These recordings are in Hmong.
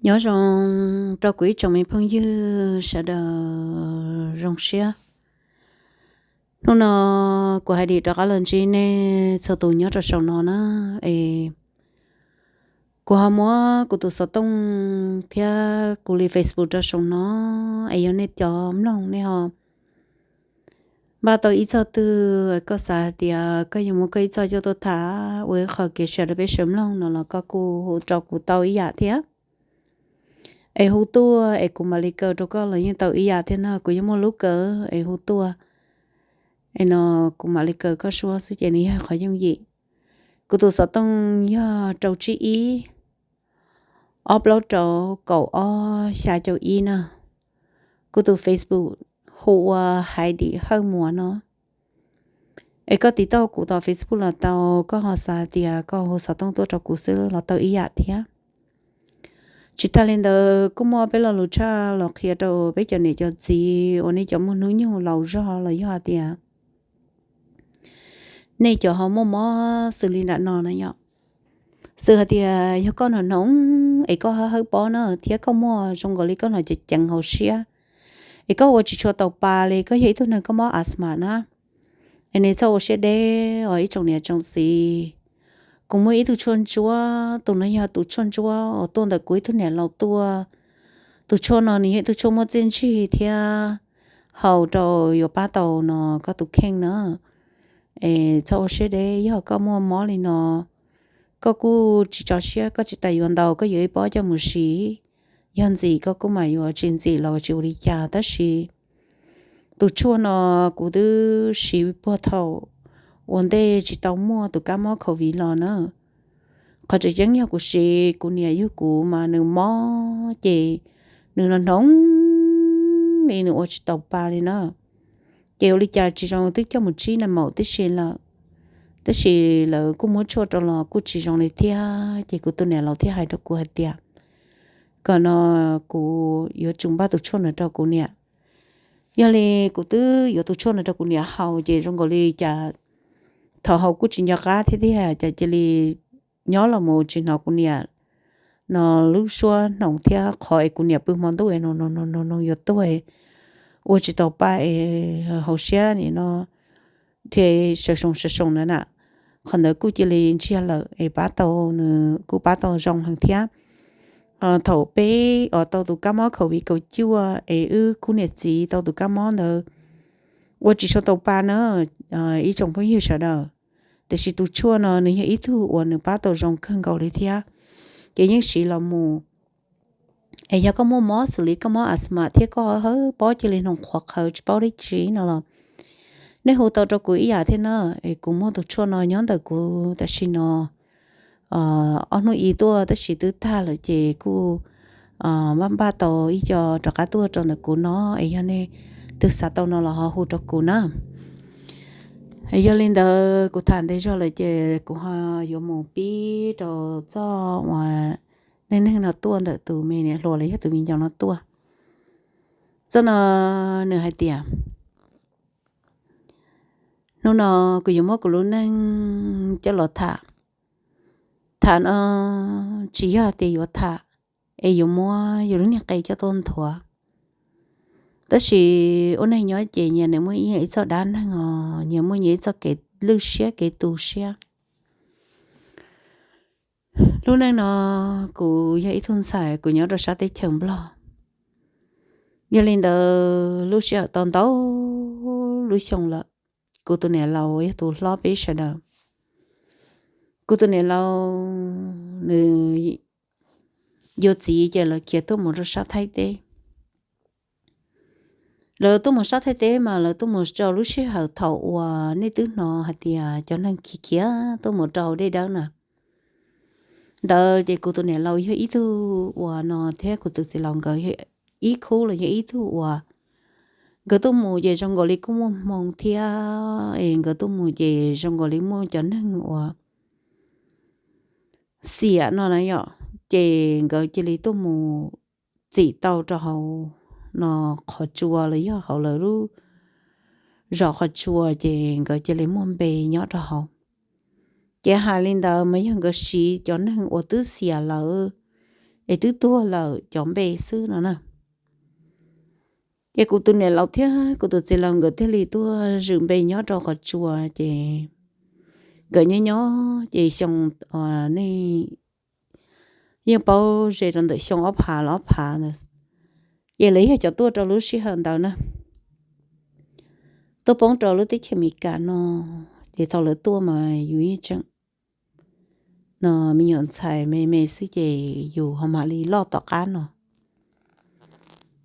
Nyob zoo rau kuv ib tsoom me phooj ywg sawv daws zoo siab. Hnub no kuv hais dim rov qab los ntsib nej txhua tus nyob rau saum no na. Es kuv ho muab kuv tus xov tooj thiab kuv li Facebook rau saum no, es yog nej cov mloog nej ho npaj tau ib txoj twg, koj xav hais tias koj yuav muab koj ib txoj coj tuaj tham ua ib qho kev sawv rau peb sawv mloog no los koj kuj hu rau kuv tau ib yam thiab. Es hu tuaj es kuv mam li kaw rau koj los yeej tau ib yam thiab no, kuv yeej muaj lub kaw es hu tuaj. Es no kuv mam li kaw koj suab xwb ces nws yog qhov yooj yim. Kuv tus xov tooj yog rau tsib ib, ob plaub rau, kaum ob xya caum ib na. Kuv tus Facebook hu ua Hais Dim Hawj Muas no. Es koj tiv tauj kuv tom Facebook los tau, koj ho xav tias koj hu xov tooj tuaj rau kuv xwb los tau ib yam thiab. Tsis tas li ntawd kuj muaj peb lo lus tshaj los qhia rau peb cov niam cov txiv uas nej cov muaj hnub nyoog laus zog los yog hais tias nej cov ho muaj mob xws li nram no na yom. Xws hais tias yog koj hnov hnoov es koj hawb hawb pob na thiab koj muaj zoo nkaus li koj hnov ceev ceev hauv siab, es koj ua tsis tshua tau pa li, koj yog ib tug neeg koj mob asthma na, es nej txhob ua siab deb os ib tsoom niam tsoom txiv. Kuv muaj ib tug tshuaj ntsuab, tus no yog tus tshuaj ntsuab uas tuaj ntawm kuv ib tug niam laus tuaj. Tus tshuaj no nws yog ib tug tshuaj muaj txiaj ntsig thiab haus rau yuav pab tau no koj tus kheej na. Es txhob ua siab deb, yog koj muaj mob li no, koj kuj tsis tso siab, koj tsis tas yuav ntau, koj yuav ib pob coj mus siv. Yog ntxim koj kuj mam yuav, tsis ntxim los tsis ua li cas, tab sis tus tshuaj no kuv twb siv puag thaum ua ntej tsis tau muaj tus kab mob covid los na. Qhov tseem ceeb yog kuv siv, kuv niam yug kuv mas nws mob ces nws hnov hnoov li nws ua tsis tau pa li na. Ces ua li cas tsis zoo twb coj mus tsib na maum tib si lawm, tab sis lawv kuj muab tshuaj rau los kuj tsis zoo li thiab. Ces kuv tus niam laus thiaj hais rau kuv hais tias kom no kuv yuav tsum npaj tus tshuaj no rau kuv niam. Yog li kuv twb yuav tus tshuaj no rau kuv niam haus ces zoo nkaus li cas thaum haus kuj tsis nco qab thiab tiag, cas cia li nyob los mus tsis hnov kuv niam no lub suab hnoos thiab qhov es kuv niam pw hmo ntuj es no no no no yuav tuag, ua tsis tau pa es hauv siab nim no thiaj sawv soos sawv soos na na. Qhov ntawd kuj cia li ntsiag lawm es pab tau nws kuj pab tau zoo heev thiab. Thaum peb uas tau tus kab mob covid kaum cuaj es wb khub niam txiv tau tus kab mob ntawd ua tsis tshua tau pa na ib tsoom phooj ywg sawv daws. Tiam sis tus tshuaj no nws yog ib tug uas nws pab tau zoo kawg nkaus li thiab, ces yeej siv los mus. Es yog koj muaj mob xws li koj mob asthma thiab koj hawb pob cia li hnoos qhuav qhawv tsis paub dab tsi no los nej hu tau rau kuv ib yam thiab na. Es kuv muaj tus tshuaj no nyob ntawm kuv tam sim no ob hnub ib tuaj tab sis twb tag lawm ces kuj npaj npaj tau ib co rov qab tuaj rau ntawm kuv no. Es yog nej twg xav tau no los ho hu rau kuv na. Yog li ntawd kuv tham ntev zog lawm ces kuv ho yuav mus pib rau txoj uas neej neeg no tuaj ntawm tus me niam hluas los yog tus me nyuam no tuaj. Txoj no nws hais tias, hnub no kuv yuav muab kuv lub neej coj los tham. Tham no tsis yog tias yuav tham es yuav muab yus lub niag qe coj tuaj nthuav. Tab sis ua neeg nyob ces nyias nws muaj ib txoj dab neeg os, nyias muaj nyias ib txoj kev lwj siab kev tu siab. Lub neej no kuv yog ib tug ntxhais, kuv nyob rau sab teb chaws Nplog. Yog li ntawd lub sij hawm tau ntau lub xyoo lawm, kuv tus niam laus yog tus hlob peb sawv daws. Kuv tus niam laus nws yuav txiv ces lawv khiav tuaj mus rau sab Thaib teb. Lawv tuaj mus sab Thaib teb mas lawv tuaj mus rau lub sij hawm thaum uas nej twb hnov hais tias cov neeg khiav khiav tuaj mus rau dej dawb na. Ntawd ces kuv tus niam laus yog ib tug uas no thiab kuv tus txiv laus nkawd yog ib khub los yog ib tug uas nkawd tuaj mus ces zoo nkaus li kuj muaj hmoo thiab es nkawd tuaj mus ces zoo nkaus li muaj cov neeg uas xiam no na yom, ces nkawd cia li tuaj mus txim tau rau hauv no qhov tsua los yog hauv lawv lub zos qhov tsua ces nkawd cia li muaj npe nyob rau hauv. Ces hais li ntawd mas yog nkawd siv cov neeg uas twb xiam lawm, es twb tuag lawm cov npe xwb no na. Ces kuv tus niam laus thiab kuv tus txiv laus nkawd thiaj li tuaj zwm npe nyob rau qhov tsua, ces nkawd nyob nyob ces xyoo, nej yeej paub ze rau ntawm xyoo ob phav los ob phav ntawd, ces lawv yog cov tuaj rau lub sij hawm ntawd na, tuaj poob rau lub teb chaws Amelikas no. Ces thaum lawv tuaj mas yus yeej tseem no me nyuam ntxhais me me xwb ces yus ho mam li loj tom qab no.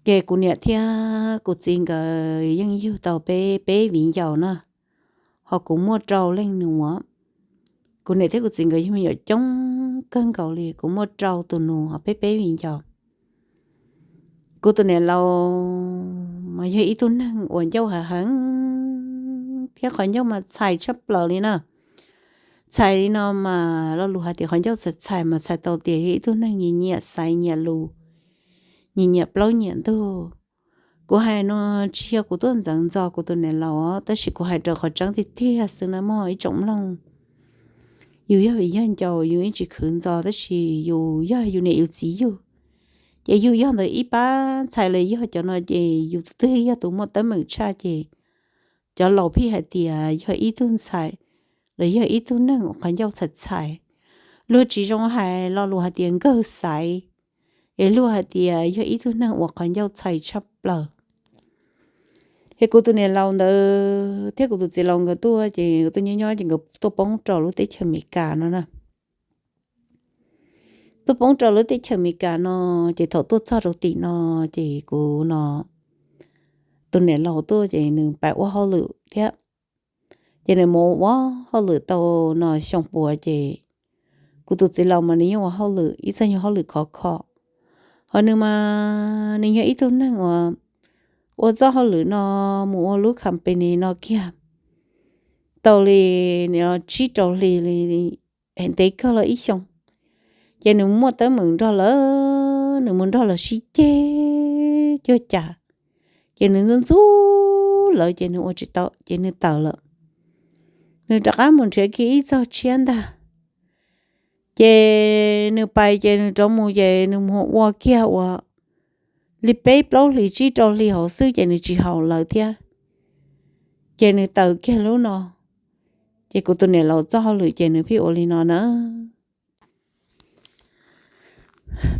Ces kuv niam thiab kuv txiv nkawd yeej yug tau peb peb viv ncaus na, ho kuv muaj rau leej nus. Kuv niam thiab kuv txiv nkawd yug me nyuam coob kawg nkaus li, kuv muaj rau tus nus ho peb peb viv ncaus. Kuv tus niam laus mas yog ib tug neeg uas ncauj hav heev thiab qhov ncauj mas txhais tshaj plaws li na. Txhais li no mas lo lus hais tias qhov ncauj txhais txhais mas txhais tau tias yog ib tug neeg nyiam nyiam xaiv nyiam lus, nyiam nyiam plaub nyiam ntug. Kuv hais no tsis yog kuv tuaj ntxeev ntxo kuv tus niam laus, tab sis kuv hais raws qhov tseeb tiag tiag xwb na mog ib tsoom mloog. Yus yog viv yog ncaus yus yeej tsis khwv ntxo, tab sis yus yog yus niam yus txiv yug, ces yus yog ntawd ib pab ntxhais los yog cov no ces yus twb yog tus muaj teeb meem tshaj ces cov laus pheej hais tias yog ib tug ntxhais los yog ib tug neeg uas qhov ncauj txhais txhais. Luag tsis zoo hais lo lus hais tias nkawj xaiv, es luag hais tias yog ib tug neeg uas qhov ncauj txhais tshaj plaws. Es kuv tus niam laus ntawd thiab kuv tus txiv laus nkawd tuaj ces nkawd tuaj nyob nyob ces nkawd tuaj poob rau lub teb chaws Amelikas no na. Tuaj poob rau lub teb chaws Amelikas no, ces thaum tuaj txog rau tim no, ces kuv no tus niam laus tuaj ces nws pais ua hauj lwm thiab. Ces nws mus ua hauj lwm tau no xyoo puav ces kuv tus txiv laus mas nws yeej ua hauj lwm ib txoj nyuag hauj lwm khov kho. Ho nws mas nws yog ib tug neeg uas ua txoj hauj lwm no mus ua lub company no kiag tau li tsib rau hli li, ntev kawg los ib xyoo. Ces nws muaj teeb meem nrog lawv, nws mus nrog lawv sib ceg cuag cas, ces nws ntxub ntxub lawv ces nws ua tsis tau ces nws tawm lawm. Nws rov qab mus nrhiav kiag ib txoj tshiab ntag. Ces nws pais ces nws rov mus ces nws mus ua kiag uas li peb plaub hlis tsib rau hli hauv xwb ces nws tsis haum lawv thiab. Ces nws tawm kiag lub no. Ces kuv tus niam laus txoj hauj lwm ces nws pheej ua li no na.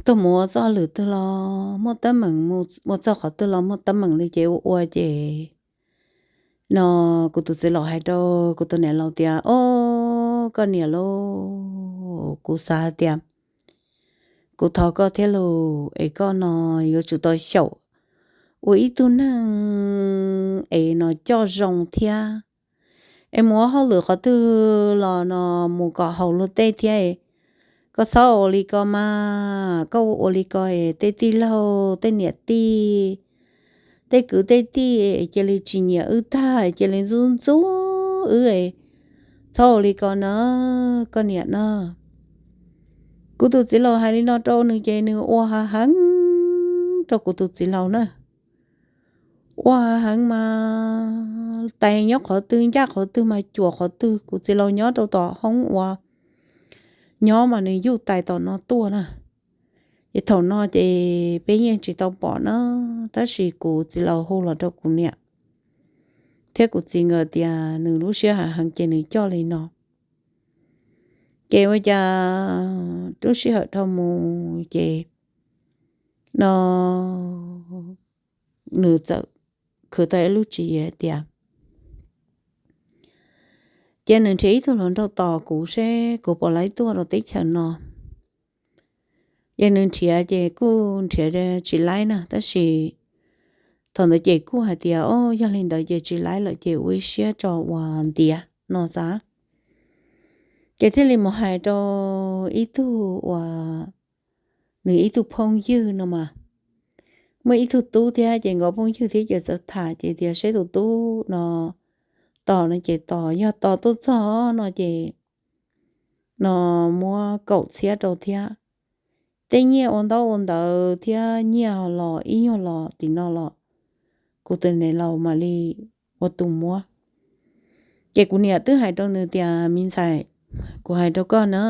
Tuaj mus ua txoj hauj lwm twg los muaj teeb meem, mus ua txog qhov twg los muaj teeb meem li ces ua ua ces no kuv tus txiv laus hais rau kuv tus niam laus tias, Au, koj niam lauj, kuv xav hais tias kuv thov koj thiab lauj, es koj no yuav tsum tau xyaum ua ib tug neeg es no coj zoo thiab. Es mus ua hauj lwm qhov twg los no mus kom haum luag tej thiab. Koj txhob ua li ko mas, koj ua ua li ko es tej tij laug, tej niam tij, tej kwv tej tij cia li tsis nyiam wb tag, cia li ntxub ntxub wb. Txhob ua li ko na, koj niam na. Kuv tus txiv laus hais li no rau nws ces nws ua hav heev rau kuv tus txiv laus na. Ua hav heev mas tais nyob qhov twg ncaj qhov twg mas cuam qhov twg. Kuv txiv laus nyob rau tom hoob uas nyob mas nws yuj tais tom no tuaj na. Ces thaum no ces peb yeej tsis tau pom na, tab sis kuv txiv laus hu los rau kuv niam thiab kuv txiv nkawd tias nws lub siab hav heev ces nws coj li no. Ces ua cas lub sij hawm dhau mus ces no nws txawm khwv tau ib lub tswv yim tias cia nws nrhiav ib tug hluas nraug tos kuv seb kuv puas laib tuaj rau teb chaws no. Ces nws nrhiav ces kuj nrhiav tsis laib na, tab sis thaum ntawd ces kuj hais tias, O, yog li ntawd ces tsis laib lawm ces ua ib siab tso uas ntiav no xav. Ces thiaj li mus hais rau ib tug uas nws ib tug phooj ywg no mas, muaj ib tug tub thiab ces nkawd phooj ywg thiab ces txawm tham ces tias seb tus tub no tos no ces tos, yog tos tuaj txog no ces no muab kaum txhiab rau thiab. Tej nyiaj ua ntaub ua ntawv thiab nyiaj los ib nyuag los tim no los kuv tus niam laus mam li ua tus muab. Ces kuv niam twb hais rau nws tias, Me ntxhais, kuv hais rau koj na,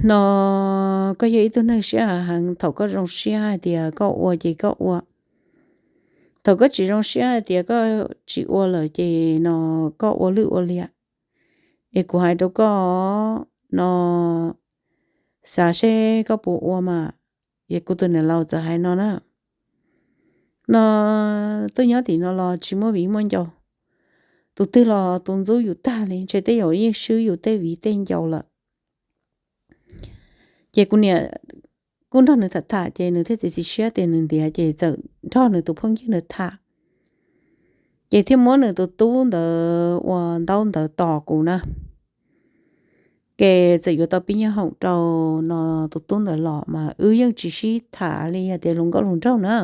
no koj yog ib tug neeg siab heev, thaum koj zoo siab hais tias koj ua ces koj ua, thaum koj tsis zoo siab hais tias koj tsis ua lawm ces no koj ua lwj ua liam. Es kuv hais rau koj no, xav seb koj puas ua mas. Es kuv tus niam laus txawm hais no na, no tuaj nyob tim no los tsis muaj viv muaj ncaus, tus twg los tus ntxub yus tag li, ntshe tej zaum yeej swb yus tej viv tej ncaus lawm. Ces kuv niam kuj nrog nws tham tham ces nws thiaj txiav txim siab tias nws ntiav, ces txawm nrog nws tus phooj ywg nws tham, ces thiaj muab nws tus tub ntawd ua ntaub ntawv tos kuv na. Ces txawm yuav tau pib nyoob hoom rau no tus tub ntawd los mas wb yeej tsis sib tham li hais tias hluas nkauj hluas nraug na.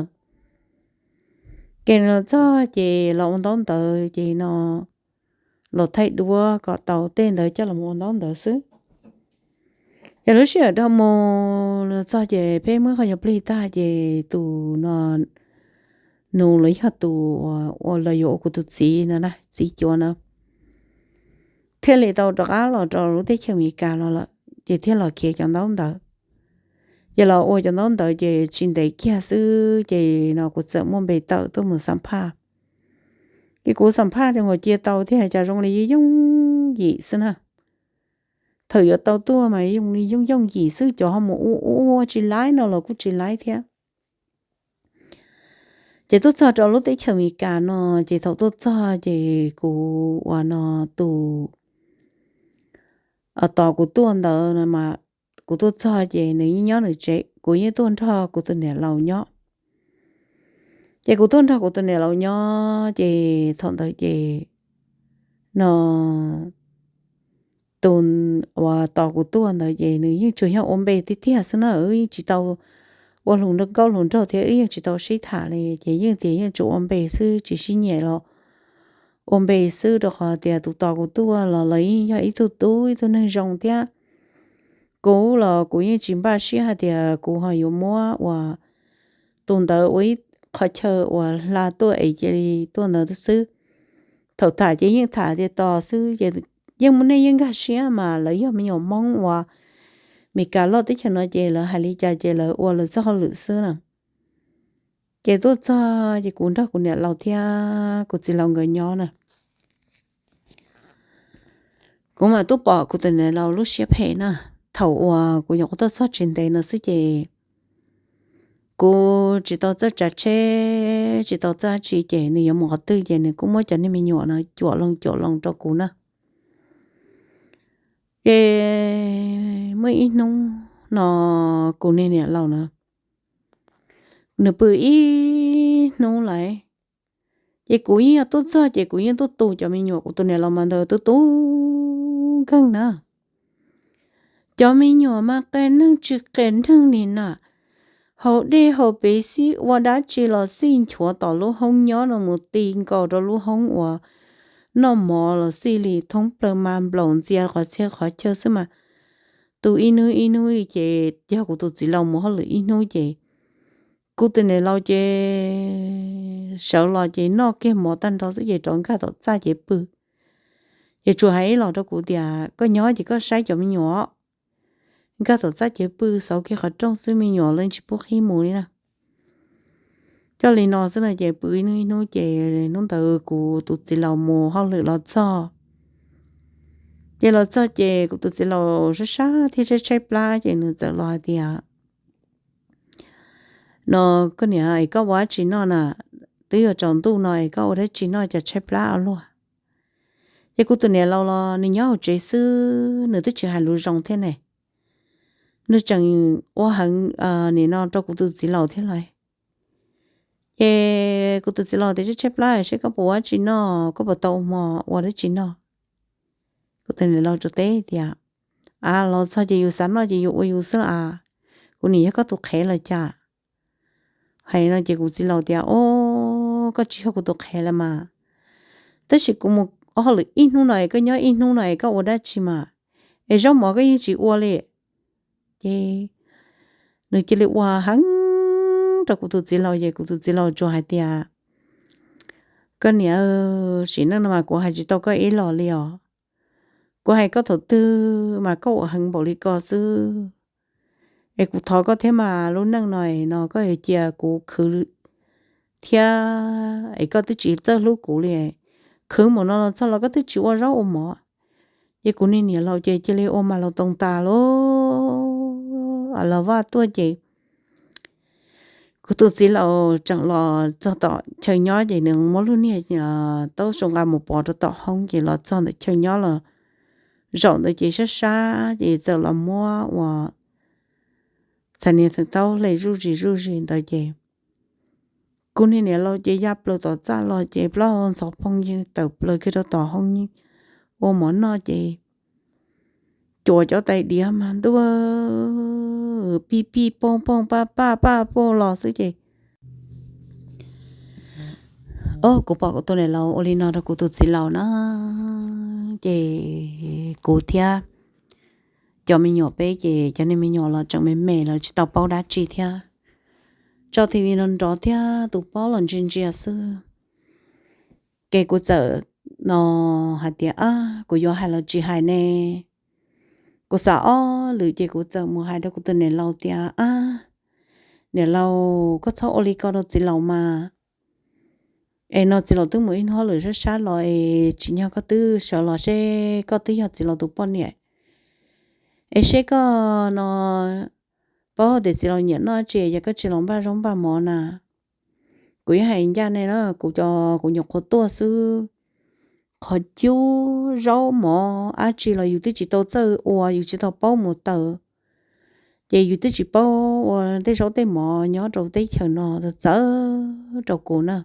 Ces los txog ces los ua ntaub ntawv ces no los thaij duab kom tau tej ntawd coj los ua ntaub ntawv xwb. Ces lub sij hawm dhau mus los txog ces peb muab qhov nyuag plig tag ces tus no nus los yog tus uas los yuav ua kuv tus txiv no na, txiv cuav na, thiaj li tau rov qab los rau lub teb chaws Amelikas no lawm, ces thiaj los khiav cov ntaub ntawv. Ces los ua cov ntaub ntawv ces tsis ntev kiag xwb ces no kuv txawm muaj npe tawm tuaj mus xam phaj. Ces kuv xam phaj ces kuv cia tau tiag cas zoo li yooj yooj yim xwb na. Thaum yuav tau tuaj mas zoo li yooj yooj yim xwb, cov ho mus ua ua ua tsis laib no los kuj tsis laib thiab. Ces tuaj txog rau lub teb chaws Amelikas no, ces thaum tuaj txog ces kuv uas no tus tos kuv tuaj ntawd no mas, kuv tuaj txog ces nws yeej nyob nws tsev, kuv yeej tuaj nrog kuv tus niam laus nyob. Ces kuv tuaj nrog kuv tus niam laus nyob ces thaum ntawd ces no tus uas tos kuv tuaj ntawd ces nws yeej tsuas yog ua npe tiag tiag xwb na, wb yeej tsis tau ua hluas nkauj hluas nraug thiab wb yeej tsis tau sib tham li, ces yeej tias yeej tsuas ua npe xwb tsis sib nyiam los ua npe xwb, rau qhov tias tus tos kuv tuaj los los yeej yog ib tug tub ib tug neeg zoo thiab. Kuv los kuv yeej tsis npaj siab hais tias kuv ho yuav muab uas tus ntawd ua ib qhov chaw uas hla tuaj es cia li tuaj ntawd xwb. Thaum tham ces yeej tham tias tos xwb ces yeej muaj nej yeej nkag siab mas lawv yog me nyuam Hmoob uas Meskas loj teb chaws no ces lawv hais li cas ces lawv ua lawv txoj hauj lwm xwb na. Ces tuaj txog ces kuv nrog kuv niam laus thiab kuv txiv laus nkawd nyob na. Kuv mam tuaj pom kuv tus niam laus lub siab phem na. Thaum uas kuv nyuam qhuav tuaj txog tsis ntev no xwb ces kuv tsis tau txawj tsav tsheb, tsis tau txawj dab tsi ces nws yuav mus qhov twg ces nws kuj muab cov niag me nyuam no cuam loo cuam loo rau kuv na. Ces muaj ib hnub no kuv niag niam laus na, nws pw ib hnub lawm. Ces kuv yeej yog tuaj txog ces kuv yeej tuaj tu cov me nyuam, kuv tus niam laus mas ntawd tu tu nkeeg na. Cov me nyuam mas qias neeg tsis qias neeg li na, haus dej haus pev xwb, ua dab tsi los xij nchuav tom lub hoob nyob no mus ti nkaus rau lub hoob uas noj mov los xij li, thoob plaws mas nplaum ntxias qhov txhia qhov chaw xwb mas. Tu ib hnub ib hnub li ces yog kuv tus txiv laus mus hauj lwm ib hnub ces kuv tus niam laus ces sawv los ces noj kiag mov tag nrho xwb ces rov nkag tom txaj ces pw. Ces tsuas hais ib los rau kuv tias koj nyob ces koj saib cov me nyuam, nkag tom txaj ces pw, xauv kiag qhov rooj xwb, me nyuam los tsis pub qhib mus li na. Coj li no xwb no ces pw ib hnub ib hnub ces hnub ntawd kuv tus txiv laus mus hauj lwm los txog. Ces los txog ces kuv tus txiv laus sab sab thiab tshaib tshaib plab ces nws txawm los hais tias, no, koj niam, es koj ua dab tsi noj na? Twb yuav tsaus ntuj no es koj ua dab tsi noj cas tshaib plab ua luaj? Ces kuv tus niam laus los nws nyob hauv tsev xwb, nws twb tsis hais lus zoo thiab ne. Nws tseem ua heev nim no rau kuv tus txiv laus thiab lauj. Ces kuv tus txiv laus tias, tshaib tshaib plab seb koj puas ua dab tsi noj, koj puas tau hmo ua dab tsi noj? Kuv tus niam laus teb tias, a, los txog ces yus xav noj ces yus ua yus xwb a, kuv nim yog koj tus qhev los cas? Hais no ces kuv txiv laus tias, o, koj tsis yog kuv tus qhev los mas, tab sis kuv mus hauj lwm ib hnub no es koj nyob ib hnub no es koj ua dab tsi mas, es zaub mov koj yeej tsis ua li. Ces nws cia li ua heev rau kuv tus txiv laus ces kuv tus txiv laus tsuas hais tias, koj niam, sim neej no mas kuv hais tsis tau koj ib los li os. Kuv hais koj thaum twg mas koj ua heev npaum li ko xwb. Es kuv thov koj thiab mas, lub neej no no koj yuav cia kuv khwv thiab es koj twb tsis txawj hlub kuv li. Khwv mus no los txog los koj twb tsis ua zaub ua mov. Ces kuv niag niam laus ces cia li ua mas laus toog tas lauj, los vaj tuaj ces kuv tus txiv laus tseem los txog tom chaw nyob ces nws muab lub niag taub su nqa mus pov rau tom hoob ces los txog ntawm chaw nyob los zaum ntawd ces sab sab ces txawm los muab ua txhais niag taub hle zuj zis zuj zis ntawd ces kuv niag niam laus ces ya plaws tom txaj los ces plaub hau ntxhov poog yeej tawm plaws kiag rau tom hoob ua mov noj ces cuam cov tais diav mas ntuj, pij pij poog poog paj paj paj poog los xwb ces o, kuv pom kuv tus niam laus ua li no rau kuv tus txiv laus na, ces kuv thiab cov me nyuam peb ces cov niag me nyuam los tseem me me lawv tsis tau paub dab tsi thiab, tso T V no nrov thiab tus pob los ntsia ntsia xwb. Ces kuv txawm no hais tias, ab, kuv yuav hais los tsis hais ne? Kuv xav ob lwm ces kuv txawm mus hais rau kuv tus niam laus tias, ab, niam laus, koj txhob ua li ko rau txiv laus mas. Es no txiv laus twb mus ib hnub lwm sab sab los es tsim nyog koj twb sawv los seb koj twb yog txiv laus tus poj niam es seb koj no paub tias txiv laus nyiam noj tsi, yog koj tsis los npaj zaub npaj mov na. Kuv yeej hais ncaj nej na, kuv cov kuv nyuam qhuav tuaj xwb, qhov cub zaub mov dab tsi los yus twb tsis tau txawj ua, yus tsis tau paub mus taws, ces yus twb tsis paub ua tej zaub tej mov nyob rau teb chaws no txawv rau kuv na.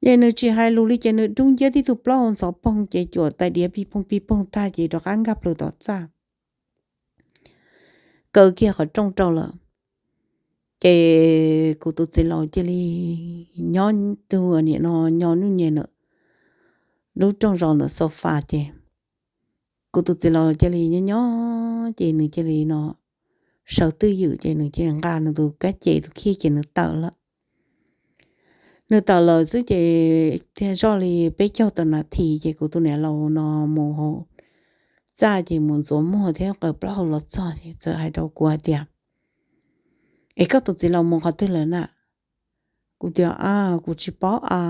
Ces nws tsis hais lus li ces nws dub nciab tib tug plaub hau ntxhov poog ces cuam tais diav pij poog pij poog tag ces rov qab nkag plaws tom txaj, kaw kiag qhov rooj rau lawm. Ces kuv tus txiv laus cia li nyob tug niam no nyo nuj nyem ntawm lub rooj zos ntawm sofa ces kuv tus txiv laus cia li nyob nyob ces nws cia li no sawv twj ywm ces nws cia li nqa nws tus kab ces tus khij ces nws tawm lawm. Nws tawm lawm xwb ces thiaj zoj li peb caug tawm nas this ces kuv tus niam laus no mus hauv txaj ces mus ntxuav muag thiab qaws plaub hau los txog ces txawm hais rau kuv hais tias, es koj tus txiv laus mus qhov twg lawm na? Kuv tias, a, kuv tsis paub a,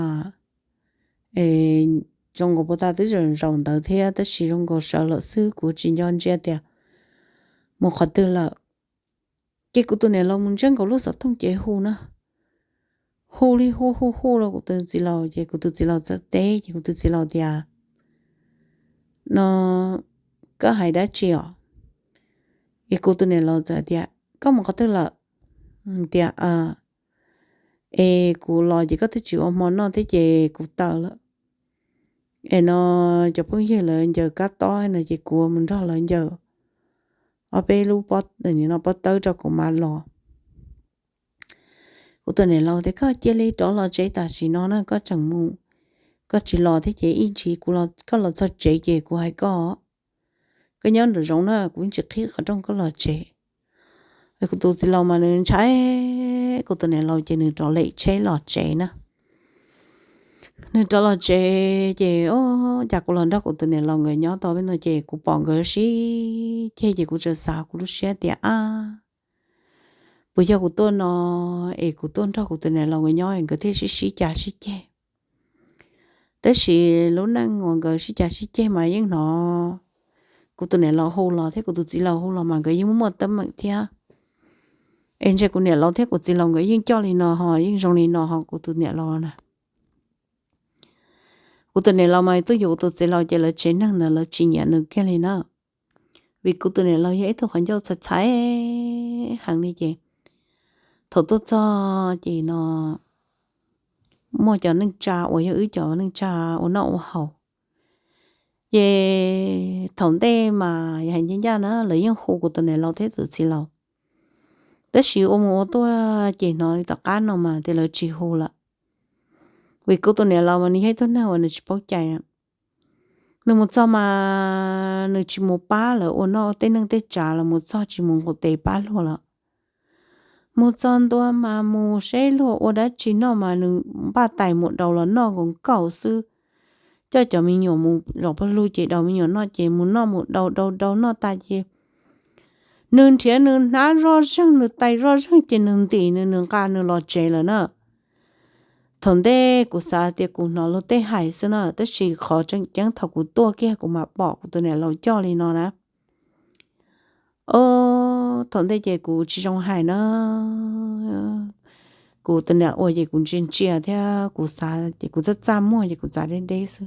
es zoo nkaus puas tas twb zaum ntawd thiab tab sis zoo nkaus sawv lawm xwb, kuv tsis nco ntsia tias mus qhov twg lawm. Ces kuv tus niam laus mus ntsawb nkaus lub xov tooj ces hu na, hu li hu hu hu rau kuv tus txiv laus ces kuv tus txiv laus txawm teb ces kuv tus txiv laus tias, no koj hais dab tsi os? Es kuv tus niam laus txawm tias, koj mus qhov twg lawm? Tias, es kuv los ces koj twb tsis ua hmo noj thiab ces kuv tawm lawm. Es no cov phooj ywg lawv ncaws kab tob no ces kuv mus nrog lawv ncaws ob peb lub pob, no pob tawb rau kuv mam los. Kuv tus niam laus tias, koj cia li rov los tsev tam sim no na, koj tseem mus, koj tsis los thiab ces ib ntsis kuv, koj los txog tsev ces kuv hais koj, koj nyob nraum zoov na, kuv yeej tsis qhib qhov rooj koj los tsev. Kuv tus txiv laus mas nws ntshai kuv tus niam laus ces nws rov lem tsheb los tsev na. Nws rov los tsev ces, o, cas kuv los nrog kuv tus niam laus nkawd nyob tau peb no ces kuv pom nkawd sib ceg ces kuv txawm xav kuv lub siab tias, a, puas yog kuv tuaj no es kuv tuaj nrog kuv tus niam laus nkawd nyob es nkawd thiaj sib sib cav sib ceg. Tab sis lub neej uas nkawd sib cav sib ceg mas yeej hnov kuv tus niam laus hu los thiab kuv tus txiv laus hu los mas nkawd yeej muaj teeb meem thiab. Es ntshe kuv niam laus thiab kuv txiv laus nkawd yeej coj li no ho yeej zoo li no ho kuv tus niam laus na. Kuv tus niam laus mas tuaj yuav kuv tus txiv laus ces lawv tsev neeg ntawd lawv tsis nyiam nws kiag li na. Vim kuv tus niam laus yog ib tug qhov ncauj txhais txhais heev li ces thaum tuaj txog ces no muaj cov neej tsa uas yog wb cov neej tsa ua noj ua haus. Ces thaum ntej mas yog hais ncaj ncaj na lawv yeej hu kuv tus niam laus thiab tus txiv laus, tab sis ua mus ua tuaj ces hnov tom qab no mas tias lawv tsis hu lawm. Vim kuv tus niam laus mas nws yog ib tug neeg uas nws tsis paub cai. Nws mus txog mas nws tsis mus pab lawv ua noj tej neej tej tsav los mus txog tsis mus nqus tes pab luag lawm. Mus txog ntua mas mus seb luag ua dab tsi noj mas nws npaj tais mus daus los noj nkaus nkaus xwb. coj cov me nyuam mus zom pawg lug ces daus me nyuam noj ces mus noj mus daus daus daus noj tas ces nws nrhiav nws hnab zoj zeeg, nws tais zoj zeeg ces nws ntim nws, nws nqa nws los tsev lawm na. Thaum ntej kuv xav tias kuv hnov luag tej hais xwb na, tab sis qhov tseem ceeb thaum kuv tuaj kiag kuv mam pom kuv tus niam laus coj li no na. Thaum ntej ces kuv tsis zoo hais na, kuv tus niam ua ces kuv ntsia ntsia thiab kuv xav ces kuv txaj txaj muag ces kuv txav deb deb xwb.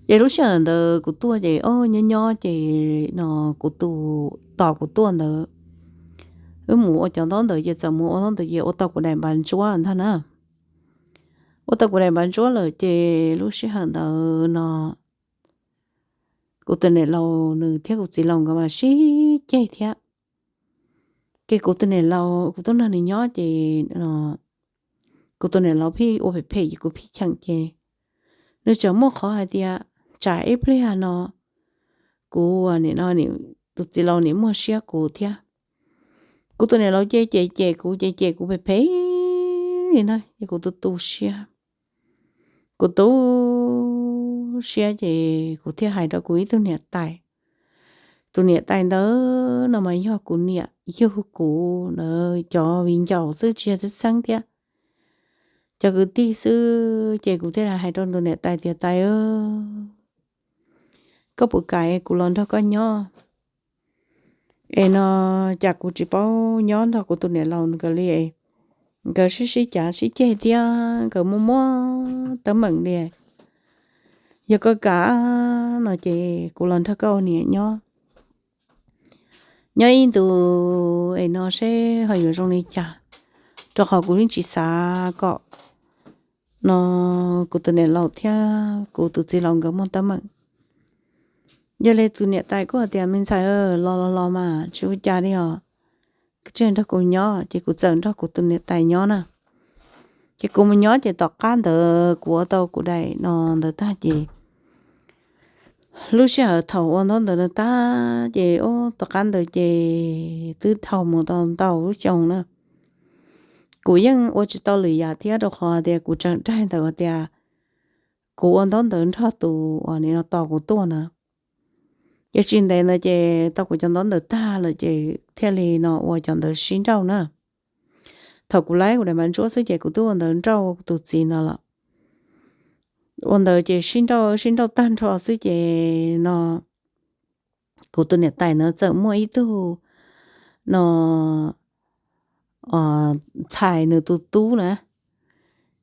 Ces lub sij hawm ntawd kuv tuaj ces o nyob nyob ces no kuv tus, tos kuv tuaj ntawd, wb mus ua cov ntaub ntawd ces txawm mus ua ntaub ntawd ces ua tau kuv daim npav ntsuab ntag na. Ua tau kuv daim npav ntsuab lawm ces lub sij hawm ntawd no kuv tus niam laus nws thiab kuv txiv laus nkawd mas sib ceg thiab. Ces kuv tus niam laus kuv tuaj nrog nws nyob ces kuv tus niam laus pheej ua phem phem ces kuv pheej cheem ces nws tseem muaj qhov hais tias tsam ib pliag no kuv nim no tus txiv laus nim muaj siab kuv thiab. Kuv tus niam laus ces cem cem kuv ces cem kuv phem phem li na ces kuv tu tu siab. Kuv tu siab ces kuv thiaj hais rau kuv ib tug niam tais. Tus niam tais ntawd no mas yog kuv niam yug kuv ntawd cov viv ncaus xwb tsis yog txheeb txheeb thiab, cov kwv tij xwb. Ces kuv thiaj li hais rau tus niam tais tias tais, koj puas kam kuv los nrog koj nyob? Es no cas kuv tsis paub nyob nrog kuv tus niam laus nkawd li, nkawd sib sib cav sib ceg thiab nkawd muaj muaj teeb meem li. Yog koj kam no ces kuv los nrog koj ua niam nyob, nyob ib ntus es no seb ho yuav zoo li cas, rau qhov kuv yeej tsis xav kom no kuv tus niam laus thiab kuv tus txiv laus nkawd muaj teeb meem. Yog li tus niam tais kuj hais tias me ntxhais, los los los mas tsis ua cas li os, tsis nrog kuv nyob. Ces kuv txawm nrog kuv tus niam tais nyob na. Ces kuv mus nyob ces tom qab ntawd kuv ua tau kuv daim no ntawd tag ces lub sij hawm thaum ua ntaub ntawv no tag ces tom qab ntawd ces twb dhau mus tau ntau lub xyoo na. Kuv yeej ua tsis tau lwm yam thiab rau qhov tias kuv tseem raug ntawm tias kuv ua ntaub ntawv nrog tus uas nim no tos kuv tuaj na. Ces tsis ntev ntawd ces tau kuv cov ntaub ntawv tag lawm ces thiaj li no ua cov ntawv sib nrauj na. Thaum kuv laib kuv daim npav ntsuab xwb ces kuv twb ua ntawv nrauj tus txiv ntawd lawm. Ua ntawd ces sib nrauj sib nrauj tag nrho xwb ces no kuv tus niam tais ntawd txawm muaj ib tug no ntxhais nws tus tub na.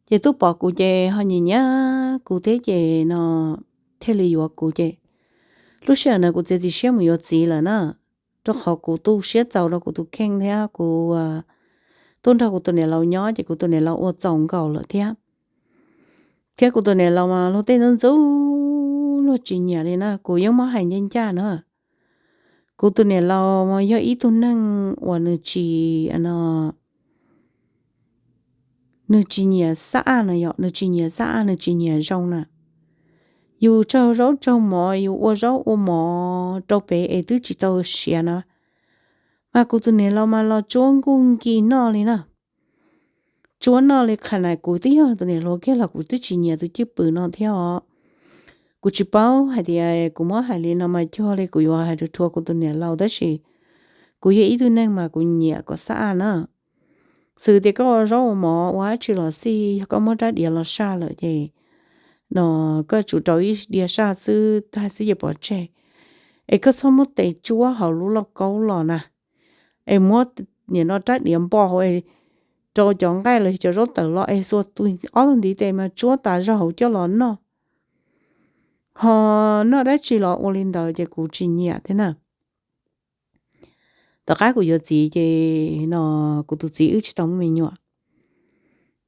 Ces tub pom kuv ces ho nyiam nyiam kuv thiab ces no thiaj li yuav kuv ces lub sij hawm ntawd kuv txiav txim siab mus yuav txiv lawm na, rau qhov kuv tu siab txaus rau kuv tus kheej thiab kuv tuaj nrog kuv tus niam laus nyob ces kuv tus niam laus ua txaus nkaus lawm thiab. Thiab kuv tus niam laus mas luag tej ntxub ntxub luag tsis nyiam li na, kuv yeej muab hais ncaj ncaj na. Kuv tus niam laus mas yog ib tug neeg uas nws tsis no, nws tsis nyiam xab aj na yom, nws tsis nyiam xab aj, nws tsis nyiam zoo na. Yus tsaug zaub tsaug mov, yus ua zaub ua mov rau pem es twb tsis tau siav na, mas kuv tus niam laus mas los tsuab nkuj nkis noj li na. Tsuab noj li qhia na, kuv twb yog tus niam hluas kiag los kuv twb tsis nyiam tus cwj pwm no thiab os. Kuv tsis paub hais tias kuv muab hais li no mas cuag li kuv yuav hais rhuav rhuav kuv tus niam laus tab sis kuv yog ib tug neeg mas kuv nyiam kom xab aj na. Xws tias koj ua zaub ua mov ua dab tsi los xij, yog koj muab rab diav los saj lawm ces no koj tsuas rau ib diav saj xwb tag xwb ces pov tseg. Es koj txhob muab tes tsuab hauv lub lauj kaub los na, es muab nim no rab diav npo hauv rau cov nqaij los yog cov zaub tawm los es xuas ob tug ntiv tes mas tsuab tas zog hauv coj los noj. Ho noj dab tsi los ua li ntawd ces kuv tsis nyiam thiab na. Tom qab kuv yuav txiv ces no kuv tus txiv wb tsis tau muaj me nyuam.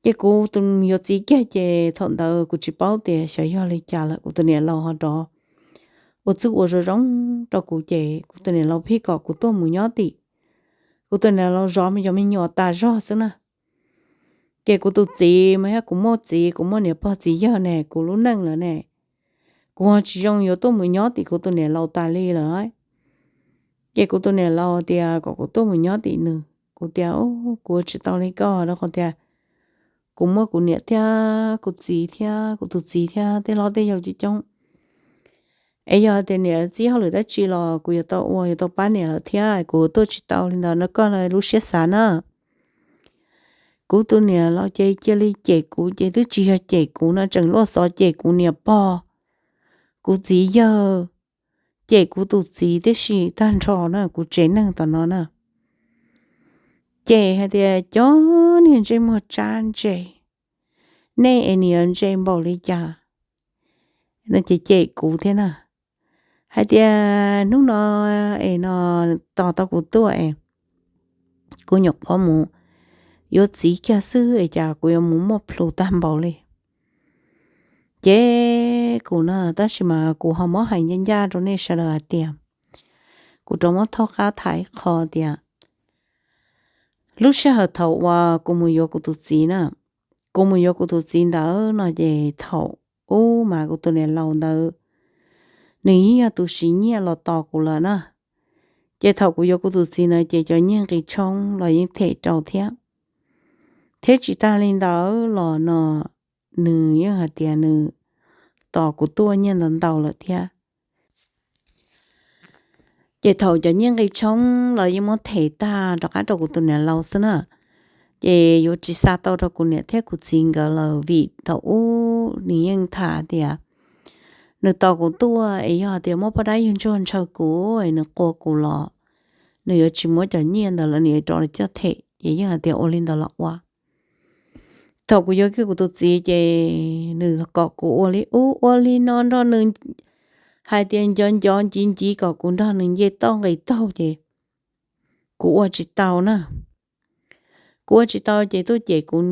Ces kuv tus yuav txiv kiag ces thaum ntawd kuv tsis paub tias xyov yog li cas lawm kuv tus niam laus ho rov ua txwj ua zoo zoo rau kuv ces kuv tus niam laus pheej kom kuv tuaj mus nyob tim kuv tus niam laus zov cov me nyuam tas zog xwb na. Ces kuv tus txiv mas yog kuv muaj txiv kuv muaj niam pog txiv yawg ne, kuv lub neej lawm ne, kuv ho tsis zoo yuav tuaj mus nyob tim kuv tus niam laus tas li lawm. Ces kuv tus niam laus tias kom kuv tuaj mus nyob tim nws, kuv tias kuv tsis tau li koj rau qhov tias kuv muaj kuv niam thiab kuv txiv thiab kuv tus txiv thiab tej hlob tej yau coob coob. Es yog tias niam txib hauj lwm dab tsi los kuv yuav tau ua, yuav tau pab niam lawm thiab kuv tuaj tsis tau li ntawd no koj lub siab xav na. Kuv tus niam laus ces cia li cem kuv ces twb tsis yog cem kuv no, tseem luaj xov cem kuv niam pog, kuv txiv yawg, cem kuv tus txiv tib si tag nrho na, kuv tsev neeg tom no na. Cem hais tias cov niag ntsej muag tsab ntse, nej es nws yuav ntse npaum li cas no ces cem kuv thiab na. Hais tias hnub no es no tos tau kuv tuaj es kuv nyuam qhuav mus yuav txiv kiag xwb es cas kuv yuav mus muaj plhus tag npaum li. Ces kuv no tab sis mas kuv ho muab hais ncaj ncaj rau nej sawv daws hais tias kuv rov muab thaub qab tham ib qho tias lub sij hawm thaum uas kuv mus yuav kuv tus txiv na, kuv mus yuav kuv tus txiv ntawd no ces thaum ub mas kuv tus niam laus ntawd nws yeej yog tus siv nyiaj los tos kuv lawm na. Ces thaum kuv yuav kuv tus txiv na ces cov nyiaj nqi tshoob los yeej them rau thiab. Thiab tsis tag li ntawd los no nws yeej hais tias nws tos kuv tuaj nyiaj ntau ntau lawm thiab. Ces thaum cov nyiaj nqi tshoob los yeej muab them tag rov qab rau kuv tus niam laus xwb na. Ces yuav tsis xa tau rau kuv niam thiab kuv txiv nkawd lawm vim thaum ub nws yeej tham tias nws tos kuv tuaj es yog tias muaj poj dab yug ntsuag ntshaw kuv es nws qua kuv los nws yuav tsis muab cov nyiaj ntawd los nws yuav rov los coj them, ces yeej hais tias ua li ntawd los ua. Thaum kuv yuav kiag kuv tus txiv ces nws kom kuv ua li ub ua li no nrog nws, hais tias ncov ncov nciv nciv kom kuv nrog nws nce toj nqis taug ces kuv ua tsis tau na. Kuv ua tsis tau ces tuaj cem kuv,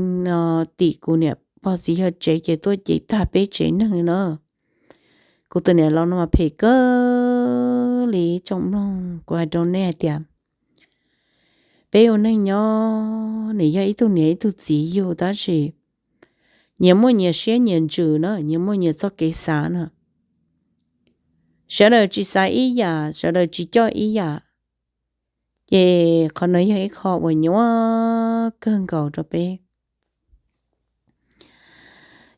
tim kuv niam pog txiv yawg tsev ces tuaj cem tag peb tsev neeg li na. Kuv tus niam laus no mas phem kawg li tsoom mloog, kuv hais rau nej hais tias peb ua neeg nyob nws yog ib tug niam ib tug txiv yug tab sis nyias muaj nyias siab nyias ntsws na, nyias muaj nyias txoj kev xav na. Sawv daws tsis xav ib yam, sawv daws tsis coj ib yam, ces qhov no yog ib qho uas nyuaj kawg nkaus rau peb.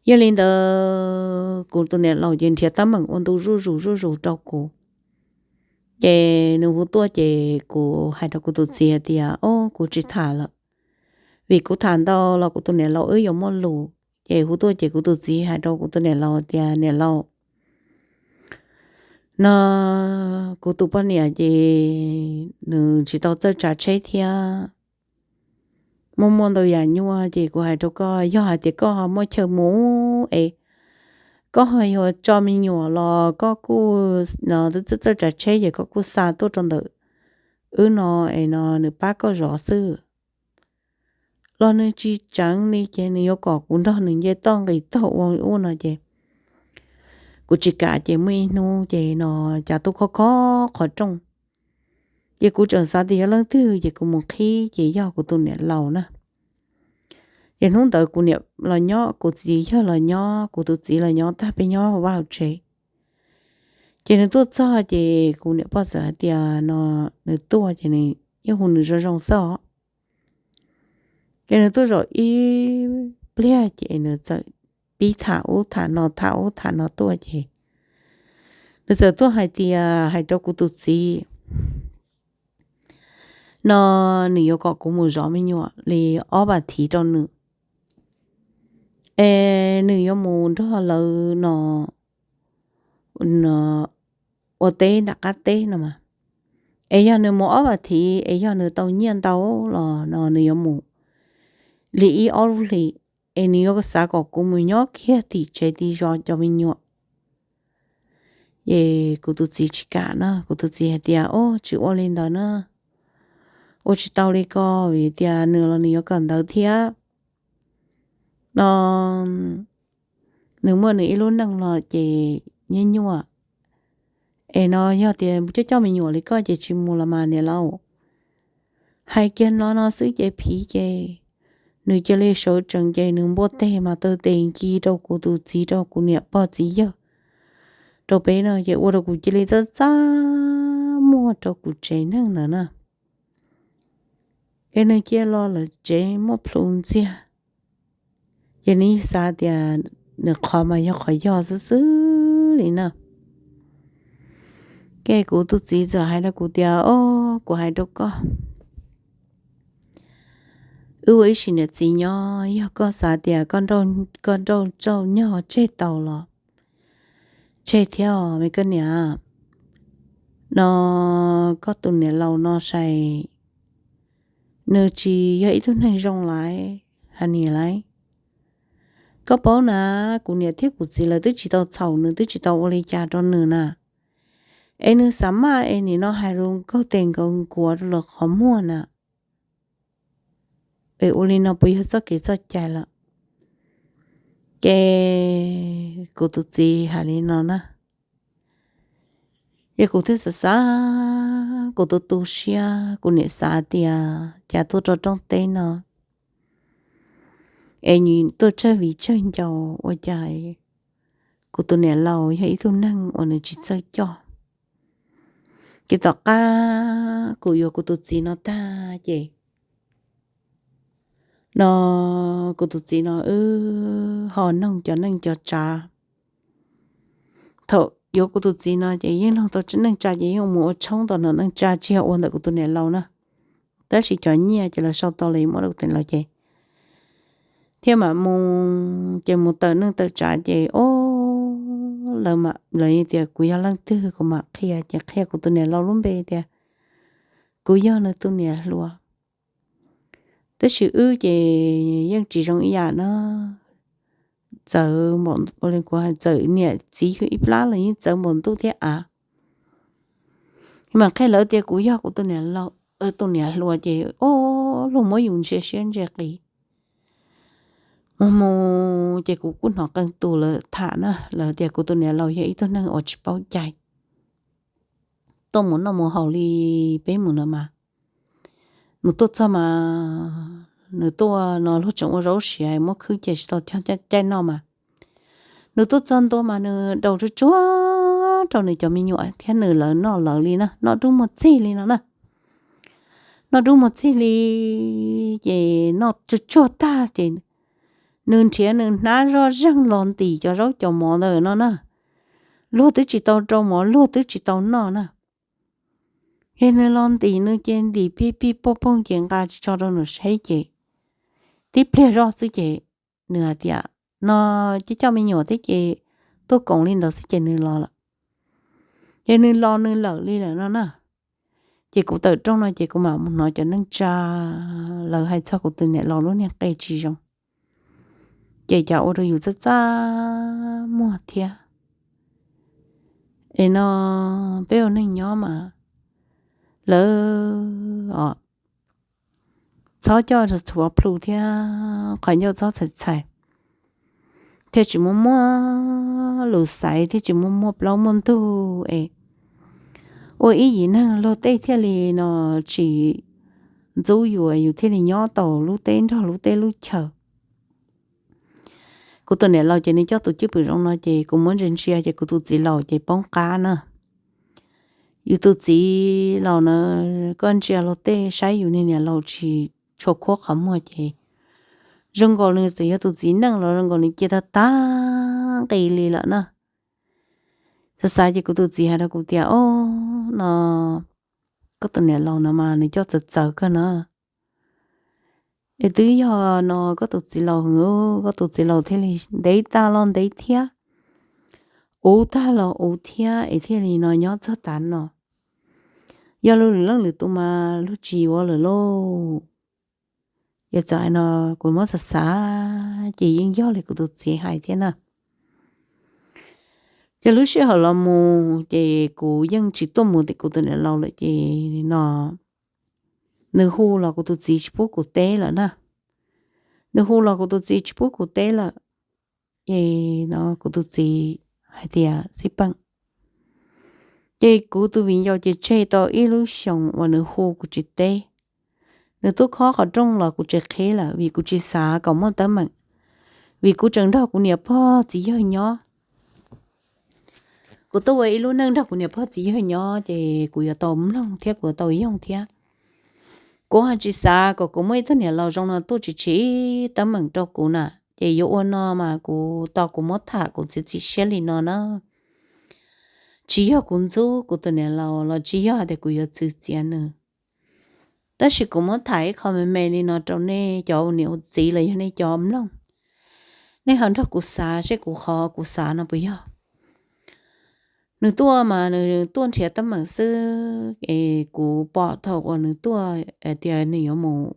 Yog li ntawd kuv tus niam laus ces nrhiav teeb meem ua ntu zuj zus zuj zus rau kuv. Ces nws hu tuaj ces kuv hais rau kuv tus txiv hais tias o kuv tsis tham lawm, vim kuv tham ntau los kuv tus niam laus wb yuav muaj lus. Ces hu tuaj ces kuv tus txiv hais rau kuv tus niam laus tias niam laus, no kuv tus poj niam ces nws tsis tau txawj tsav tsheb thiab, muaj muaj ntau yam nyuaj, ces kuv hais rau koj yog hais tias koj ho muaj chaw mus es koj ho yuav tso me nyuam los koj kuj, no twb txawj txawj tsav tsheb ces koj kuj xa tuaj rau ntawm wb no es no nws pab koj zov xwb. Los nws tsis tseev li ces nws yuav kom kuv nrog nws nce toj nqis taug ua ub no ces kuv tsis kam. Ces muaj ib hnub ces no cas tuaj khob khob qhov rooj, ces kuv tseem xav tias yog leej twg ces kuv mus qhib ces yog kuv tus niam laus na. Ces hnub ntawd kuv niam los nyob, kuv txiv yawg los nyob, kuv tus txiv los nyob tag peb nyob vaj hauv tsev. Ces nws tuaj txog ces kuv niam pog txawm hais tias no nws tuaj ces nws yeej hu nws zoo zoo xwb os. Ces nws tuaj zaum ib pliag ces nws txawm pib tham ub tham no tham ub tham no tuaj ces nws txawm tuaj hais tias hais rau kuv tus txiv no nws yuav kom kuv mus zov me nyuam li ob vas thiv rau nws. Es nws yuav mus nrog lawv no ua teb nram qab teb no mas, es yog nws mus ob vas thiv es yog nws tau nyiaj ntau los no nws yuav mus li ib ob lub hlis, es nws yuav xav kom kuv mus nyob kiag tim tsev tim zov cov me nyuam. Ces kuv tus txiv tsis kam na, kuv tus txiv hais tias o tsis ua li ntawd na, ua tsis tau li ko vim tias nws los nws yuav kawm ntawv thiab no, nws muaj nws ib lub neej los ces nyuaj nyuaj. Es no yog tias coj coj me nyuam li koj ces tsis mus los mas niam laus. Hais kiag no no xwb ces phiv ces nws cia li sawv tsees ces nws npuaj teg mas taw tes nkig rau kuv tus txiv rau kuv niam pog txiv yawg rau peb no ces ua rau kuv cia li txaj txaj muag rau kuv tsev neeg ntawd na. Es nws cia los lawv tsev muaj plhu ntxiag. Ces nws xav tias nws qhov mas yog qhov yog xwb xwb li na. Ces kuv tus txiv txawm hais rau kuv tias, O, kuv hais rau koj, wb ua ib sim niam txiv nyob, yog koj xav tias koj nrauj tsauj nyog tseg tau los tseg thiab os me koj niam. No koj tus niam laus no sai, nws tsis yog ib tug neeg zoo lawm, hais ni lawm. Koj paub na, kuv niam thiab kuv txiv lawv twb tsis tau txhaum nws, twb tsis tau ua li cas rau nws na. Es nws xav maj es nim no hais lus nkaug tes nkaug nkuav rau lawv qhov muag na. Es ua li no puas yog txoj kev txoj cai lawm? Ces kuv tus txiv hais li no na. Ces kuv thiaj xav xav, kuv tu tu siab, kuv niam xav tias cas tuaj rau rooj teb no es nws tuaj tsawg viv tsawg ncaus ua cas kuv tus niam laus yog ib tug neeg uas nws tsis txawj coj. Ces tom qab kuv yuav kuv tus txiv no tag ces no kuv tus txiv no wb ho noog cov neej cov tsav. Thaum yuav kuv tus txiv no ces yeej noog tau neej tsa ces yeej mus ua tshoob tom no, neej tsa tsis yog ua ntawm kuv tus niam laus na, tab sis cov nyiaj ces lawv sau tau los muab rau kuv tus niam laus ces thiaj mam mus, ces mus tawm neej tawm tsav ces o, lawv tias kuv yog leej twg kuv mam qhia, ces qhia kuv tus niam laus lub npe tias kuv yog nws tus niam hluas. Tab sis wb ces yeej tsis zoo ib yam na, txawv, kuv hais txawm niam txiv ib plab los yeej txawv npaum ntuj thiab av. Mas qhia lawv tias kuv yog kuv tus niam laus, tus niam hluas ces o, luag muab yus ntsia siab ntsia qis. Mus mus ces kuv kuj hnov qee tus lawv tham na, lawv tias kuv tus niam laus yog ib tug neeg uas tsis paub cai, tuaj mus noj mus haus li peb mus no mas. Nws tuaj txog mas nws tuaj no luag tseem ua zaub siav muab khwb cia tsis tau caij noj mas. Nws tuaj txog ntua mas nws daus tsuag tsuag rau nws cov me nyuam thiab nws lawv noj lawv li na, noj dub muag txig li no na. Noj dub muag txig li ces noj tsuag tsuag tag ces nws nrhiav nws hnab zoj zeeg los ntim cov zaub cov mov ntawm no na. Luag twb tsis tau rau mov, luag twb tsis tau noj na. Ces nws los ntim nws ces ntim pig pig poog poog ces nqa tsis tso rau nws saib ces tib pliag zoj xwb ces nws hais tias no coj coj me nyuam thiab ces tuaj koom li ntawd xwb ces nws los lawm. Ces nws los nws lawm li lawm no na. Ces kuv tawm rooj no ces kuv mam mus hnov cov neej tsa lawv hais txog kuv tus niam laus lub niag qe tsis zoo. Ces cas ua rau yus txaj txaj muag thiab. Es no peb ua neej nyob mas lawv txhob coj tshuav plhu thiab qhov ncauj txhob txhais txhais, thiaj tsis muaj muaj lus xaiv, thiaj tsis muaj muaj plaub muaj ntug es ua ib yim neeg luag tej thiaj li no tsis ntxub yus, yus thiaj li nyob tau lub teb nrog lub teb lub chaw. Kuv tus niam laus ces nws coj tus cwj pwm zoo no ces kuv muab ntsia ntsia ces kuv tus txiv laus ces poob qab na. Yus tus txiv laus na, koj ntsia luag tej saib yus niag niam laus tsis tshua khuab qhov muag ces zoo nkaus nws txawm yog tus txiv neej los zoo nkaus nws cia tag tag nqis li lawm na. Xav xav ces kuv tus txiv hais rau kuv tias, O, no koj tus niam laus no mas nws coj txawv txawv kawg na. Es twb yog no koj tus txiv laus, koj tus txiv laus thiaj li ntev tag los ntev thiab, uv tag los uv thiab es thiaj li no nyob txog tav no. Yog luag lwm leej lwm tus mas luag tsis yuav lawm lauj. Yog txawm hais no kuv muab xav xav ces yeej yog li kuv tus txiv hais thiab na. Ces lub sij hawm los mus ces kuv yeej tsis tuaj mus tim kuv tus niam laus lawm ces no nws hu los kuv tus txiv tsis pub kuv teb lawm na. Nws hu los kuv tus txiv tsis pub kuv teb lawm. Ces no kuv tus txiv hais tias xij peem. Ces kuv tus viv ncaus ces tseg tau ib lub xyoos uas nws hu kuv tsis teb. Nws tuaj khob qhov rooj los kuv tsis qhib lawm vim kuv tsis xav kom muaj teeb meem, vim kuv tseem nrog kuv niam pog txiv yawg nyob. Kuv tuaj ua ib lub neej nrog kuv niam pog txiv yawg nyob ces kuv yuav tau mloog thiab kuv yuav tau yoog thiab. Kuv ho tsis xav kom kuv muaj ib tug niam laus zoo no tuaj tsis tsim teeb meem rau kuv na. Ces yuav ua no mas kuv tos kuv muab tham kuv txiav txim siab li no na. Tsis yog kuv ntxub kuv tus niam laus los tsis yog tias kuv yuav txwv txiav nws, tab sis kuv muab tham ib qho me me li no rau nej cov ua niam ua txiv los yog nej cov mloog, nej ho nrog kuv xav seb kuv qhov kuv xav no puas yog. Nws tuaj mas nws tuaj nrhiav teeb meem xwb es kuv pom thaum uas nws tuaj hais tias nws yuav mus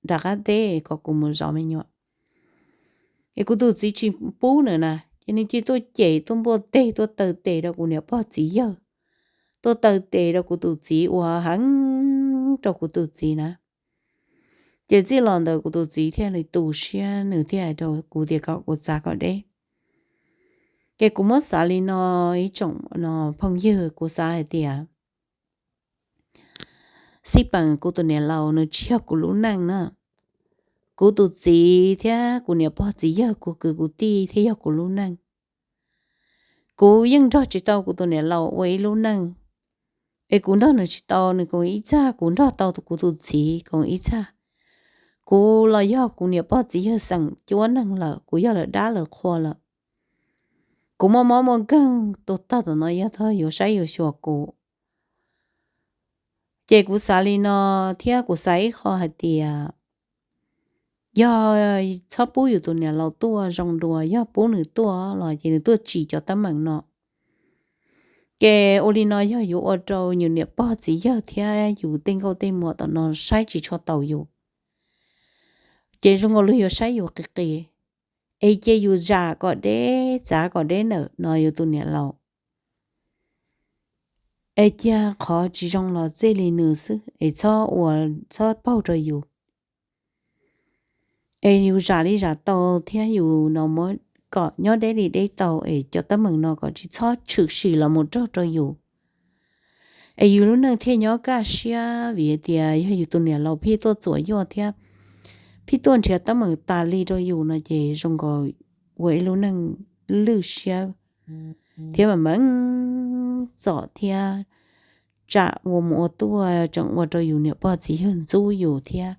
nram qab teb kom kuv mus zov me nyuam. Es kuv tus txiv tsis pub nws na, ces nws cia tuaj cem tuaj npuaj teg tuaj taw tes rau kuv niam pog txiv yawg, tuaj taw tes rau kuv tus txiv ua heev rau kuv tus txiv na. Ces txij los ntawd kuv tus txiv thiaj li tu siab, nws thiaj hais rau kuv tias kom kuv txav kom deb. Ces kuv muab xav li no, ib tsoom no phooj ywg, kuv xav hais tias xij peem kuv tus niam laus nws tsis yog kuv lub neej na. Kuv tus txiv thiab kuv niam pog txiv yawg, kuv kwv kuv tij thiaj yog kuv lub neej. Kuv yeej nrog tsis tau kuv tus niam laus ua ib lub neej, es kuv nrog nws tsis tau, nws koom ib txaj, kuv nrog tau kuv tus txiv koom ib txaj. Kuv los yog kuv niam pog txiv yawg xeem cuab neeg lawm, kuv yog lawv dab lawv qhua lawm. Kuv muaj mob muaj nkeeg tus tog tom no yog tog yuav saib yuav xyuas kuv. Ces kuv xav li no, thiab kuv xav ib qho hais tias yog txhob pub yus tus niam laus tuaj zoo dua, yog pub nws tuaj los ces nws tuaj tsim cov teeb meem no. Ces ua li no yog yuav ua rau yus niam pog txiv yawg thiab yus tej nkauj tej muam tom no saib tsis tshua taus yus. Ces zoo nkaus li yuav saib yus qis qis, es cia yus zam kom deb txav kom deb ntawm no yus tus niam laus. Es cia qhov tsis zoo los txij li nws xwb, es txhob ua, txhob paug rau yus. Es yus zam li zam tau thiab yus no muab kom nyob deb li deb tau, es cov teeb meem no kom tsis txhob tshwm sim los mus raug rau yus. Es yus lub neej thiaj nyob kaj siab, vim tias yog yus tus niam laus phij tuaj txuam yuaj thiab phij tuaj nrhiav teeb meem tas li rau yus no ces zoo nkaus ua ib lub neej lwj siab thiab mam meej txom thiab tsam ua mus ua tuaj tseem ua rau yus niam pog txiv yawg ntxub yus thiab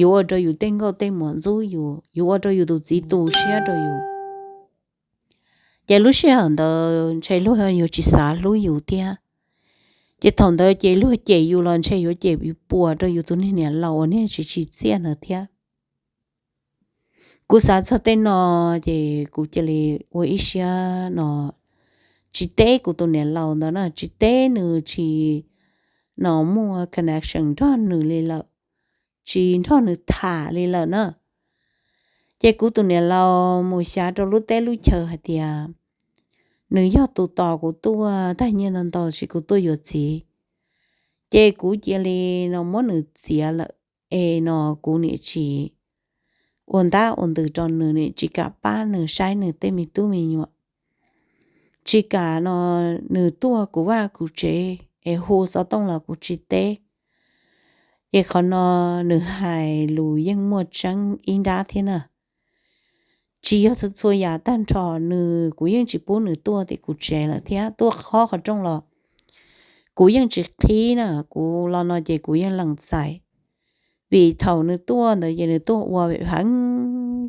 yuav ua rau yus tej nkauj tej muam ntxub yus, yuav ua rau yus tus txiv tu siab rau yus. Ces lub sij hawm ntawd ntshe luag yuav tsis xav hlub yus thiab. Ces thaum ntawd ces luag cem yus los ntshe yuav cem yus puas rau yus tus niag niam laus uas niag tsis tsim txiaj ntawd thiab. Kuv xav txog tej no, ces kuv cia li ua ib siab no tsis teb kuv tus niam laus ntawd na, tsis teb nws, tsis no muaj connection nrog nws li lawm, tsis nrog nws tham li lawm na. Ces kuv tus niam laus mus xyav rau lub teb lub chaw hais tias nws yog tus tos kuv tuaj tag nyiaj ntau ntau sis kuv tuaj yuav txiv. Ces kuv cia li no muab nws txiav lawm, es no kuv niam tsis ua ntab ua ntws rau nws, niam tsis kam pab nws saib nws tej me tub me nyuam, tsis kam no nws tuaj kuv vaj kuv tsev, es hu xov tooj los kuv tsis teb. Ces qhov no nws hais lus yeej muaj tseeb ib nrab thiab na. Tsis yog txhua txhua yam tag nrho, nws kuv yeej tsis pub nws tuaj tim kuv tsev lawm thiab, tuaj khob qhov rooj los kuv yeej tsis qhib na, kuv los no ces kuv yeej lees txais. Vim thaum nws tuaj ntawd ces nws tuaj ua heev,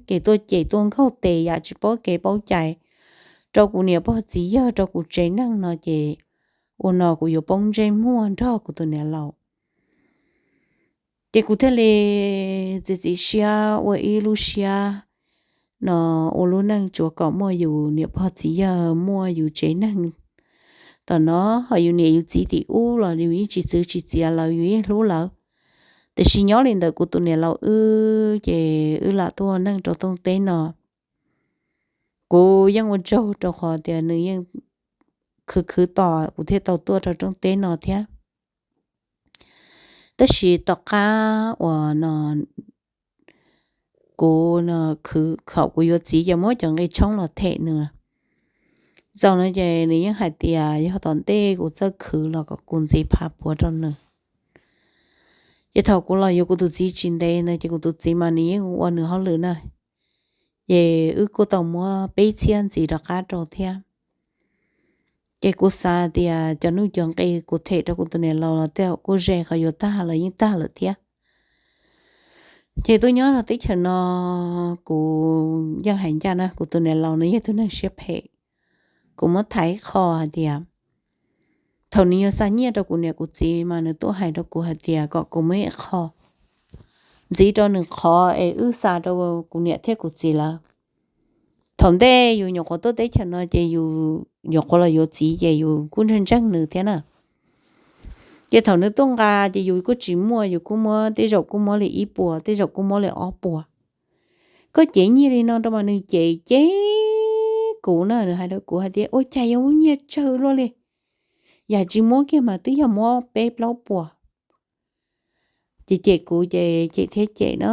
ces tuaj cem tuaj nkaug tes yam tsis paub kev paub cai rau kuv niam pog txiv yawg, rau kuv tsev neeg no ces ua no kuv yuav poob ntsej muag nrog kuv tus niam laus. Ces kuv thiaj li txiav txim siab ua ib lub siab no ua lub neej tsuas kom muaj yus niam pog txiv yawg, muaj yus tsev neeg. Tam no ho yus niam yus txiv tim ub los yus yeej tsis txwv tsis txiav lawv, yus yeej hlub lawv. Tiam sis nyob li ntawm kuv tus niam laus wb ces wb lam tuaj ua neej rau rooj teb no. Kuv yeej ua tsaug rau qhov tias nws yeej khwv khwv tos kuv thiaj tau tuaj rau rooj teb no thiab. Tab sis tom qab uas no kuv khwv, thaum kuv yuav txiv ces muab cov nqi tshoob los them nws. Zaum no ces nws yeej hais tias yog tom ntej kuv txawj khwv los kom kuv ntxiv phav puav rau nws. Ces thaum kuv los yuav kuv tus txiv tsis ntev ntawd ces kuv tus txiv mas nws yeej ua nws hauj lwm na. Ces wb kuj tau muab peb txhiab ntxiv rov qab rau thiab. Ces kuv xav tias cov nuj cov nqi kuv them rau kuv tus niam laus los tej zaum kuj ze qhov yuav tag los yeej tag lawm thiab. Ces tuaj nyob rau teb chaws no, kuv yeej hais ncaj na, kuv tus niam laus no yog tus neeg siab phem. Kuv muab tham ib qho hais tias, thaum nws yuav xa nyiaj rau kuv niam kuv txiv mas nws tuaj hais rau kuv hais tias kom kuv muab ib qho ntxiv rau nws qhov es wb xa rau kuv niam thiab kuv txiv lawv. Thaum ntej yus nyuam qhuav tuaj teb chaws no ces yus nyuam qhuav los yuav txiv ces yus kuj ntseeg ntseeg nws thiab na. Ces thaum nws tuaj nqa ces yus kuj tsis muaj, yus kuj muab, tej zaum kuj muab li ib puas, tej zaum kuj muab li ob puas. Koj cem nyiaj li no rau mas nws cem cem kuv na, nws hais rau kuv hais tias ua cas yuav muab nyiaj tsawg luaj li, yam tsis muab kiag mas twb yog muab peb plaub puas. Ces cem kuv ces cem thiab cem na,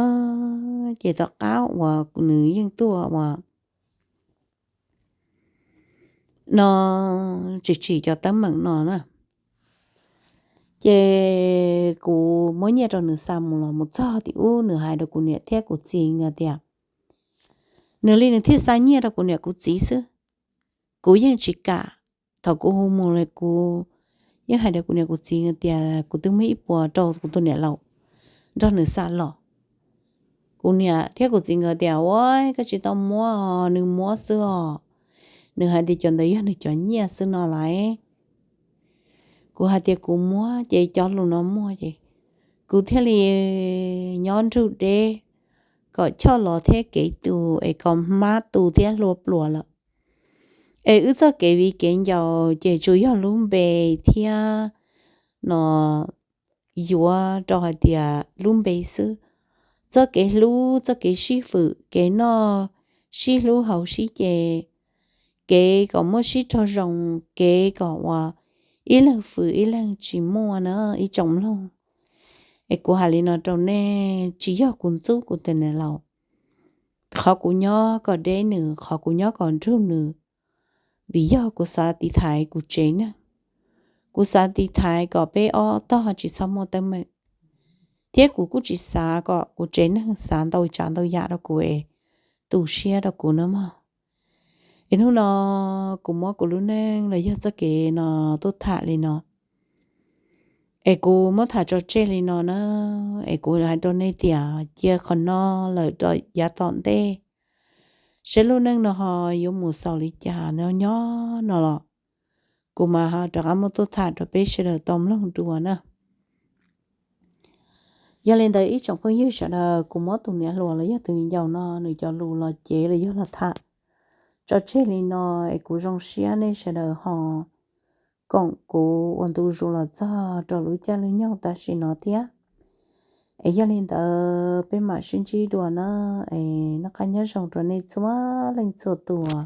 ces tom qab uas nws yeej tuaj uas no tsis tsim cov teeb meem no na. Ces kuv muab nyiaj rau nws xa mus los mus txog tim ub nws hais rau kuv niam thiab kuv txiv nkawd tias, nws li nws thiaj xa nyiaj rau kuv niam kuv txiv xwb, kuv yeej tsis kam. Thaum kuv hu mus los kuv yeej hais rau kuv niam kuv txiv nkawd tias kuv twb muab ib puas rau kuv tus niam laus nrog nws xa los. Kuv niam thiab kuv txiv nkawd tias ua koj tsis tau muab, nws muab xwb os, nws hais tias cov ntawd yog nws cov nyiaj xwb no lauj. Kuv hais tias kuv muab ces cov lus no muaj ces kuv thiaj li nyob nrug deb kom choj los thiab kev tu es kom hmab tu thiab hlua pluas lawm. Es wb txoj kev viv kev ncaus ces tsuas yog lub npe thiab no yuav rau hais tias lub npe xwb. Txoj kev hlub, txoj kev sib fwm, kev noj sib hlub haus sib ce, kev kom muaj sib raug zoo, kev kom uas ib leeg fwm ib leeg tsis muaj na ib tsoom mloog. Es kuv hais li no rau nej, tsis yog kuv ntxub kuv tus niam laus, qhov kuv nyob kom deb nws, qhov kuv nyob kom nrug nws, vim yog kuv xav tiv thaiv kuv tsev neeg, kuv xav tiv thaiv kom peb ob tog tsis txhob muaj teeb meem, thiab kuv kuj tsis xav kom kuv tsev neeg xav ntau tsav ntau yam rau kuv es tu siab rau kuv no mog. Es hnub no kuv muab kuv lub neej los yog txoj kev no tuaj tham li no, es kuv muab tham tso tseg li no na. Es kuv hais rau nej tias cia qhov no lawm rau yav tom ntej, saib lub neej no ho yuav mus xaus li cas no nyob no los kuv mas ho rov qab muab tuaj tham rau peb sawv daws tau mloog dua na. Yog li ntawd ib tsoom phooj ywg sawv daws, kuv muab tus niam hluas los yog tus viv ncaus no nws cov lus los cev los yog los tham tso tseg li no, es kuv zoo siab nej sawv daws ho koom kuv ua ntu zus los txog rau lub caij lub nyoog tam sim no thiab. Es yog li ntawd peb mam sib ntsib dua na, es noj qab nyob zoo rau nej txhua leej txhua tus.